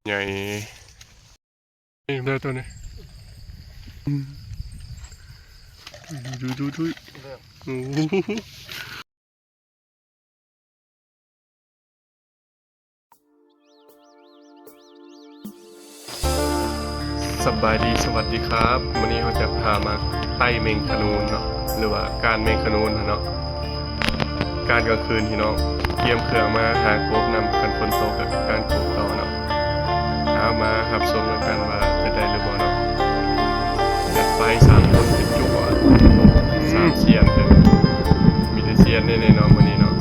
ໃຫຍ່ ນີ້ເດີໂຕນີ້ ອືມ ດຸຍໆໆ ໂອ້ໂຫ. ສະບາຍດີ ສະຫວັດດີຄັບ ມື້ນີ້ເຮົາຈະພາມາໄຕ່ແມງຂະນູນເນາະ ຫຼືວ່າການແມງຂະນູນຫັ້ນເນາະ ການກາງຄືນພີ່ນ້ອງ ກຽມເຄື່ອງມາຫາກົບນຳ ຄັນຝົນຕົກກໍການກົບຕໍ່ເນາະ. ເອົາມາຮັບຊົມນຳກັນວ່າຈະໄດ້ຫຼືບໍ່ເນາະ ຈັດໄປສາມຄົນໄປຈົວດ ສາມຊຽນເດີ ມີແຕ່ຊຽນແນ່ໆເນາະມື້ນີ້ເນາະ.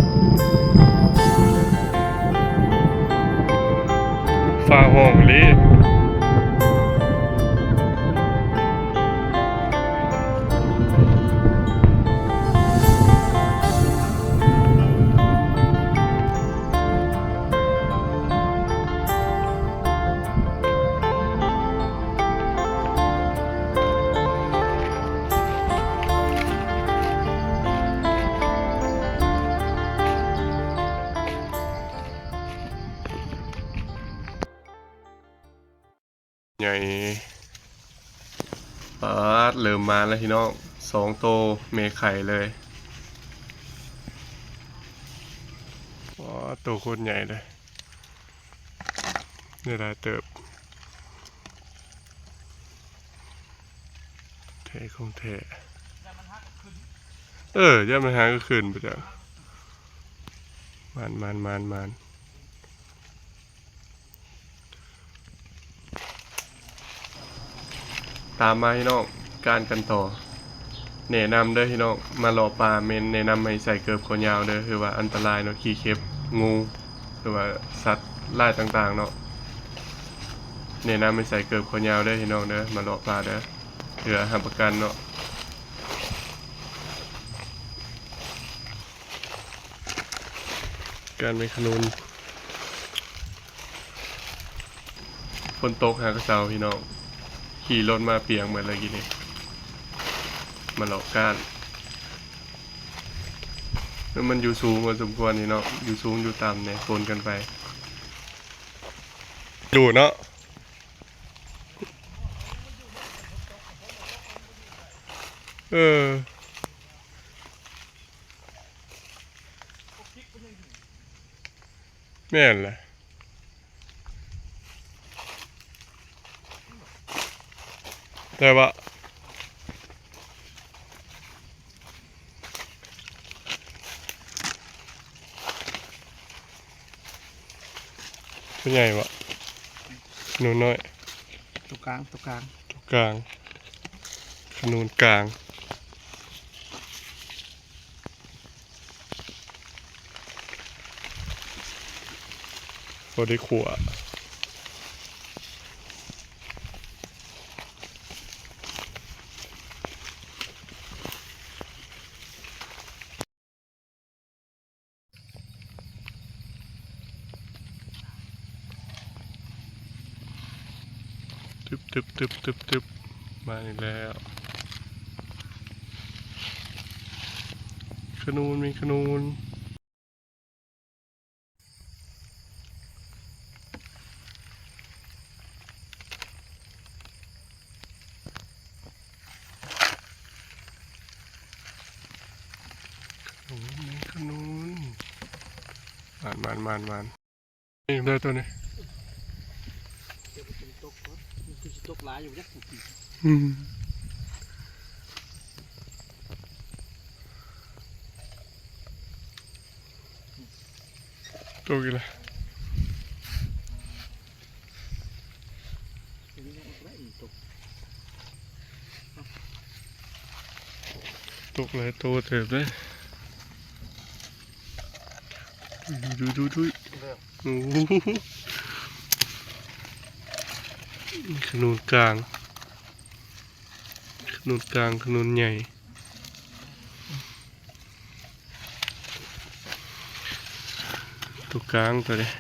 ຟ້າຮ້ອງອີ່ຫຼີ. ໃຫຍ່ ປາດ ເລີ່ມມາແລ້ວພີ່ນ້ອງ ສອງໂຕແມ່ໄຂ່ເລີຍ. ປາດ ໂຕໂຄດໃຫຍ່ເລີຍ ໄດ້ຫຼາຍເຕີບ ແທ້ຂອງແທ້. ເອີ ຢ້ານມັນຫາກໍຂຶ້ນໄປຈ້ະ. ມານໆໆໆ. ຕາມມາພີ່ນ້ອງ ການກັນຕໍ່. ແນະນຳເດີພີ່ນ້ອງ ມາເລາະປ່າແມ່ນແນະນຳໃຫ້ໃສ່ເກີບຄໍຍາວເດີ ຄືວ່າອັນຕະລາຍເນາະ ຂີ້ເຂັບ ງູ ຫຼືວ່າສັດຮ້າຍຕ່າງໆເນາະ. ແນະນຳໃຫ້ໃສ່ເກີບຄໍຍາວເດີພີ່ນ້ອງເດີ ມາເລາະປ່າເດີ ເພື່ອຮັບປະກັນເນາະ. ການໄປຂະໜູນ ຝົນຕົກຫາກະເຊົາພີ່ນ້ອງ ຂີ່ລົດມາປຽກໝົດເລີຍກີ້ນີ້ ມາເລາະກ້ານ. ແລ້ວມັນຢູ່ສູງພໍສົມຄວນນີ້ເນາະ ຢູ່ສູງຢູ່ຕ່ຳແດ່ ປົນກັນໄປ ຢູ່ເນາະ ເອີ. ແມ່ນແຫຼະ ແຕ່ວ່າ ຕົວໃຫຍ່ວະ ໜູນ້ອຍ ຕົວກາງ ຕົວກາງ ຕົວກາງ ຂະໜູນກາງ. ພໍໄດ້ຂົ້ວ ຕຶບໆໆໆໆ ມາອີກແລ້ວ ຂະໜູນ ມີຂະໜູນ. ຂະໜູນ ຂະໜູນ ມານໆໆໆ ນີ້ເດີໂຕນີ້ ເອີ ມັນຄືຊິຕົກຫຼາຍຢູ່ຈັກ ອືມ. ຕົກອີກແລ້ວ ຕົກຫຼາຍໂຕເຕີບເດ້ ດຸຍໆໆ ໂອ້ໂຫ ຂະໜູນກາງ ຂະໜູນກາງ ຂະໜູນໃຫຍ່. ຕົວກາງຕົວນີ້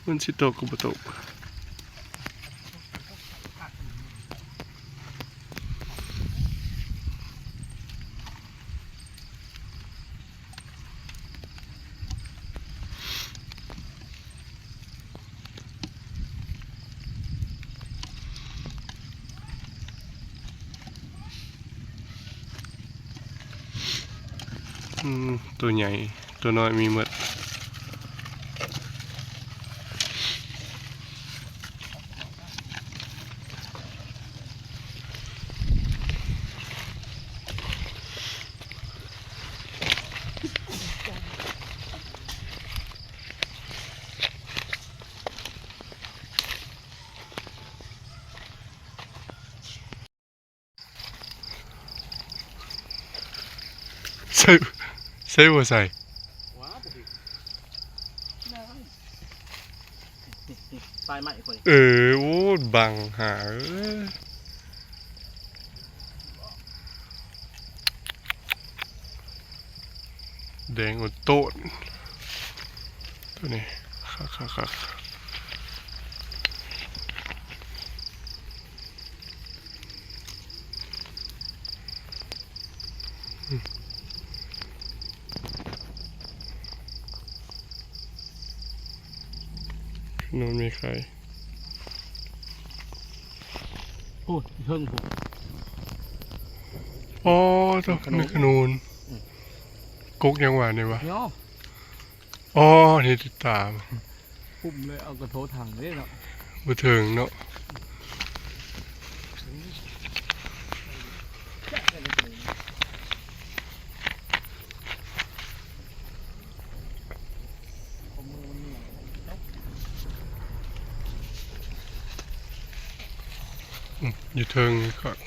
ມັນຊິຕົກກໍບໍ່ຕົກ. ອືມ ຕົວໃຫຍ່ຕົວນ້ອຍມີໝົດ. ໃສ່ ໃສ່ບໍ່ໃສ່ ວ້າ ບໍ່ເຫັນ ຕິດ ຕິດ ຕິດ ປາຍໄມ້ຄົນ ເອີ ໂອ້ ບັງຫາ ເອີ ແດງໂອໂຕນ ໂຕນີ້ ຄັກໆໆ. ຂະໜູນແມ່ໄຂ່ ໂອ້ຍ ເທິງພຸ້ນ ອໍ ໂທ້ ຂະໜູນ ແມ່ນຂະໜູນ ອືມ ກົກຫຍັງຫວານີ້ຫວາ ໂຍ ອໍ ນີ້ຕິດຕາມ ປຸ້ມເລີຍ ເອົາກະໂທຖັງເດ້ເນາະ ບໍ່ເຖິງເນາະ. ອືມ ຢູ່ເທິງນີ້ກ່ອນ.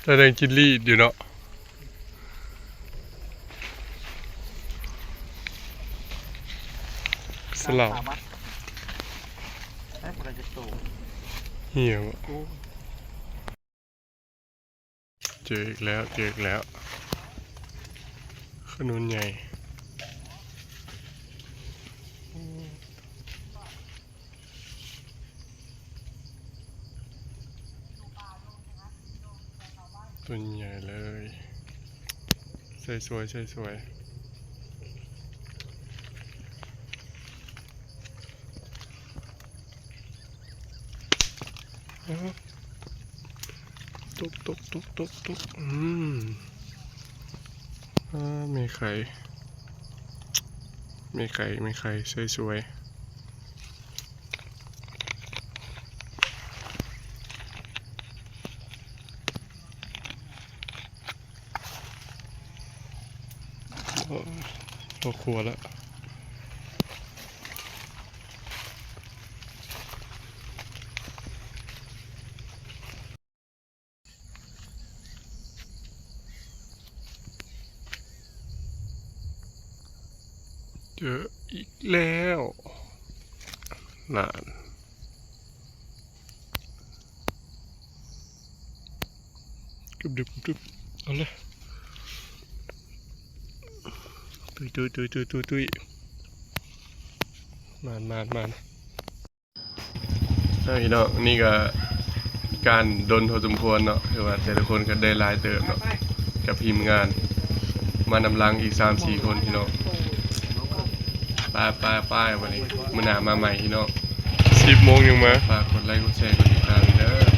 ຕາແດງຈິດລີດຢູ່ເນາະ ສະເຫຼົາ ໄດ້ບໍ່ໄດ້ຈັກໂຕ ເຫຍບໍ່ ໂອ້ ເຈີອີກແລ້ວ ເຈີອີກແລ້ວ ຂະໜູນໃຫຍ່. ຕົວໃຫຍ່ເລີຍ ໃສ່ສວຍ ໃສ່ສວຍ ໂອ້ ຕົກ ຕົກ ຕົກ ຕົກ ຕົກ ອືມ ອາ ແມ່ໄຂ່ ແມ່ໄຂ່ ແມ່ໄຂ່ ໃສ່ສວຍ. ເຂົ້າຄົວແລ້ວ. ເຈີອີກແລ້ວ ນັ້ນ ກຶບດຶບ ກຶບດຶບ ເອົາເລີຍ ຕຸ້ຍ ຕຸ້ຍ ຕຸ້ຍ ຕຸ້ຍ ຕຸ້ຍ ມານ ມານ ມານ. ເອີ ພີ່ນ້ອງ ນີ້ກະການດົນພໍສົມຄວນເນາະ ຄືວ່າແຕ່ລະຄົນກະໄດ້ຫຼາຍເຕີບເນາະ ກັບທີມງານ ມານຳຫຼັງອີກສາມສີ່ຄົນພີ່ນ້ອງ ໄປ ໄປ ໄປ ບາດນີ້ ມື້ໜ້າມາໃໝ່ພີ່ນ້ອງ ສິບໂມງຍັງມາ ຝາກກົດໄລກ໌ ກົດແຊ ກົດຕິດຕາມເດີ.